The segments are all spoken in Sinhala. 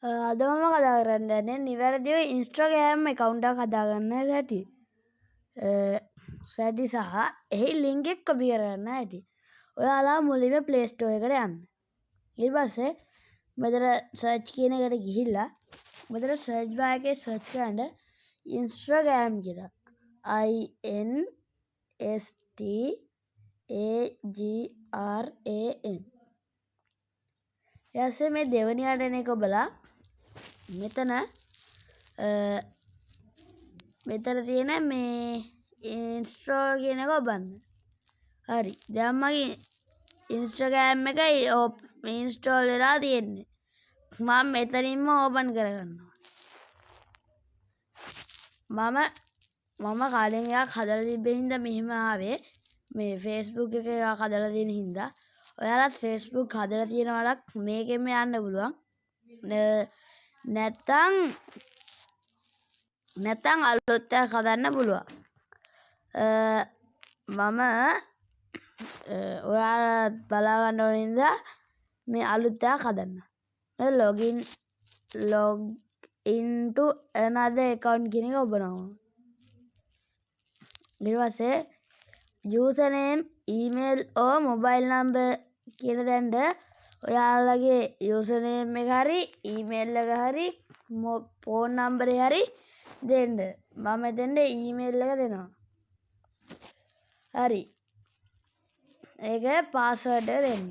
අද මම කතා කරන්න යන්නේ නිවැරදිව Instagram account එකක් හදාගන්න හැටි. සැටි සහ එහි ලින්ක් එක කොපි කරගන්න හැටි. ඔයාලා මුලින්ම Play Store එකට යන්න. ඊට පස්සේ මෙතන සර්ච් කියන එකට ගිහිල්ලා මෙතන සර්ච් බාර් එකේ සර්ච් කරන්න Instagram කියලා. I N S T A G R A M. ඊට පස්සේ මේ දෙවෙනියට එන එක ඔබලා මෙතන තියෙන මේ ඉන්ස්ටෝල් කියන එක ඔබන්න. හරි. දැන් මගේ Instagram එක ඉන්ස්ටෝල් වෙලා තියෙන්නේ. මම මෙතනින්ම ඕපන් කරගන්නවා. මම කලින් එකක් හදලා තිබ්බ හින්දා මෙහෙම ආවේ. මේ Facebook එකේ එකක් හදලා තියෙන හින්දා. ඔයාලත් Facebook හදලා තියෙනවා නම් මේකෙන්ම යන්න පුළුවන්. නැත්තම් අලුත් එකක් හදන්න පුළුවන්. මම ඔයාලා බලා ගන්න ඕන හින්දා මේ අලුත් එකක් හදන්න. මේ log into another account කියන එක ඔබනවා. ඊට පස්සේ username, email or mobile number කියන තැනට ඔයාලගේ username එක හරි email එක හරි phone number එක හරි දෙන්න. මම මෙතෙන්ට email එක දෙනවා. හරි. ඒක password එක දෙන්න.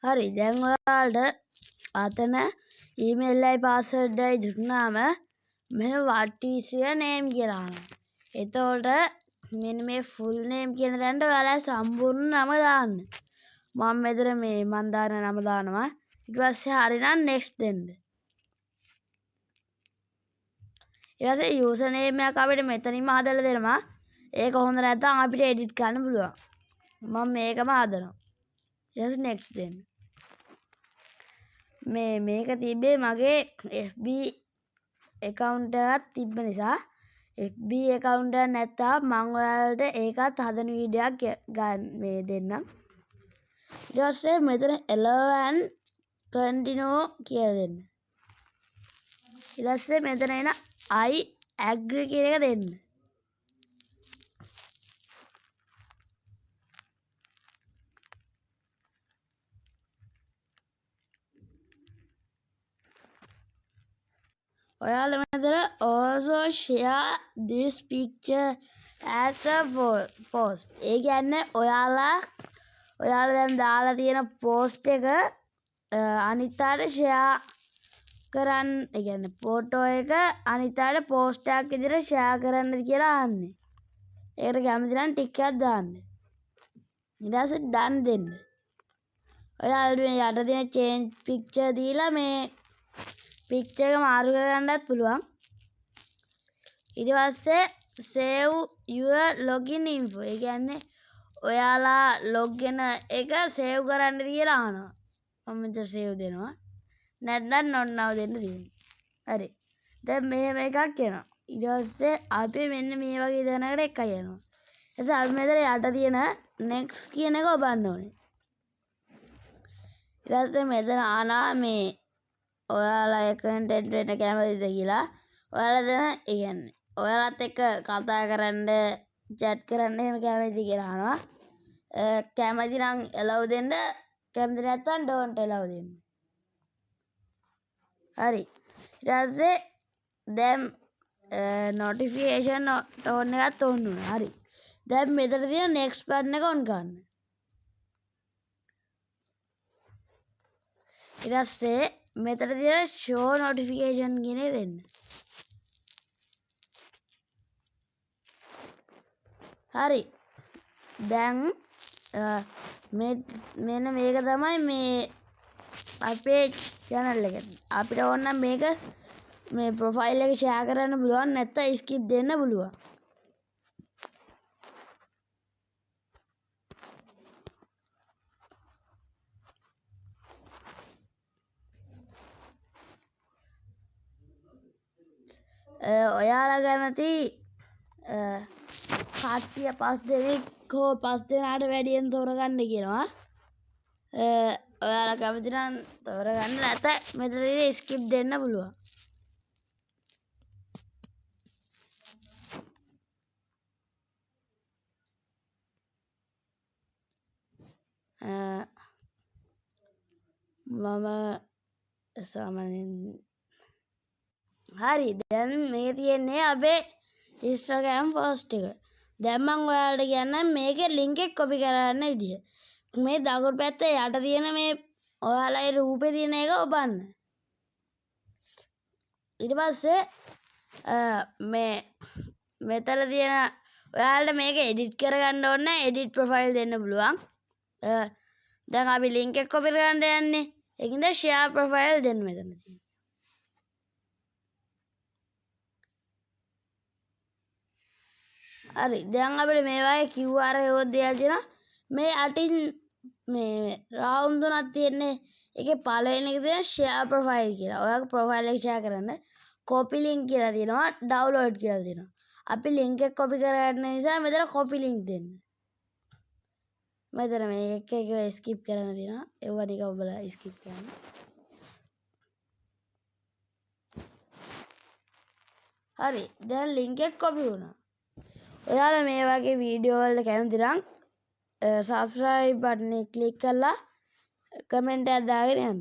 හරි. දැන් ඔයාලට අතන email එකයි password එකයි දුන්නාම මෙහෙම what is your name කියලා අහනවා. එතකොට මෙන්න මේ full name කියන තැනට ඔයාලා සම්පූර්ණ නම දාන්න. මම මෙතන මේ මං දාන නම දානවා. ඊට පස්සේ හරිනම් next දෙන්න. ඊට පස්සේ user name එකක් අපිට මෙතනින්ම හදලා දෙනවා. ඒක හොඳ නැත්නම් අපිට edit කරන්න පුළුවන්. මම මේකම හදනවා. ඊට පස්සේ next දෙන්න. මේක තිබ්බේ මගේ FB account එකක් තිබ්බ නිසා. FB account එකක් නැත්තම් මං ඔයාලට ඒකත් හදන වීඩියෝ එකක් ගන්න මේ දෙන්නම්. ඊට පස්සේ මෙතන allow and continue කියලා දෙන්න. ඊට පස්සේ මෙතන එන I agree කියන එක දෙන්න. ඔයාලා මෙතන also share this picture as a post. ඒ කියන්නේ ඔයාලා දැන් දාලා තියෙන post එක අනිත් අයට share කරන්න, ඒ කියන්නේ ෆොටෝ එක අනිත් අයට post එකක් විදිහට share කරන්නද කියලා අහන්නේ. ඒකට කැමති නම් ටික් එකක් දාන්න. ඊට පස්සේ done දෙන්න. ඔයාලා මේ යට තියෙන change picture දීලා මේ picture එක මාරු කරගන්නත් පුළුවන්. ඊට පස්සේ save your login info. ඒ කියන්නේ ඔයාලා log වෙන එක save කරන්න කියලා අහනවා. මම මෙතන save දෙනවා. නැත්නම් not now දෙන්න තියෙනවා. හරි. දැන් මෙහෙම එකක් එනවා. ඊට පස්සේ අපි මෙන්න මේ වගේ තැනකට එකයි යනවා. ඊට පස්සේ අපි මෙතන යට තියෙන next කියන එක ඔබන්න ඕනේ. ඊට පස්සේ මෙතන අහනවා මේ ඔයාලා කන්ටෙන්ට් වෙන්න කැමතිද කියලා. ඔයාලා දෙන, ඒ කියන්නේ ඔයාලත් එක්ක කතා කරන්න, චැට් කරන්න එහෙම කැමතිද කියලා අහනවා. කැමති නම් allow දෙන්න, කැමති නැත්නම් don't allow දෙන්න. හරි. ඊට පස්සේ දැන් notification tone එකත් on වුණා. හරි. දැන් මෙතන තියෙන next button එක on කරන්න. ඊට පස්සේ මෙතන තියෙන show notification කියන එක දෙන්න. හරි. දැන් මෙන්න මේක තමයි මේ අපේ channel එක. අපිට ඕන නම් මේක මේ profile එක share කරන්න පුළුවන්, නැත්නම් skip දෙන්න පුළුවන්. ඔයාලා කැමති කට්ටිය 5 දෙනෙක් හෝ 5 දෙනාට වැඩියෙන් තෝරගන්න කියනවා. ඔයාලා කැමති නම් තෝරගන්න, නැත්නම් මෙතනදී ස්කිප් දෙන්න පුළුවන්. මම සාමාන්‍යයෙන් හරි, දැන් මේ තියෙන්නේ අපේ Instagram post එක. දැන් මං ඔයාලට කියන්නම් මේකේ link එක කොපි කරගන්න විදිය. මේ දකුණු පැත්තේ යට තියෙන මේ ඔයාලගේ රූපේ තියෙන එක ඔබන්න. ඊට පස්සේ මේ මෙතන තියෙන ඔයාලට මේක එඩිට් කරගන්න ඕන නම් එඩිට් ප්‍රොෆයිල් දෙන්න පුළුවන්. දැන් අපි link එක කොපි කරගන්න යන්නේ. ඒකින්ද ෂෙයා ප්‍රොෆයිල් දෙන්න මෙතන තියෙන. හරි, දැන් අපිට මේ වගේ QR එකක් දීලා තියෙනවා. මේ අටින් මේ රවුම් තුනක් තියෙන්නේ. ඒකේ පළවෙනි එක තියෙන ෂෙයා ප්‍රොෆයිල් කියලා. ඔයාගේ ප්‍රොෆයිල් එක ෂෙයා කරන්න. කොපි ලින්ක් කියලා තියෙනවා, ඩවුන්ලෝඩ් කියලා තියෙනවා. අපි ලින්ක් එක කොපි කරගන්න නිසා මෙතන කොපි ලින්ක් දෙන්න. මෙතන මේ එක එක ස්කිප් කරන්න තියෙනවා. ඒවා ටික ඔබලා ස්කිප් කරන්න. හරි, දැන් ලින්ක් එක කොපි වුණා. ඔයාලා මේ වගේ වීඩියෝ වලට කැමති නම් සබ්ස්ක්‍රයිබ් බටන් එක ක්ලික් කරලා කමෙන්ට් එකක් දාගෙන යන්න.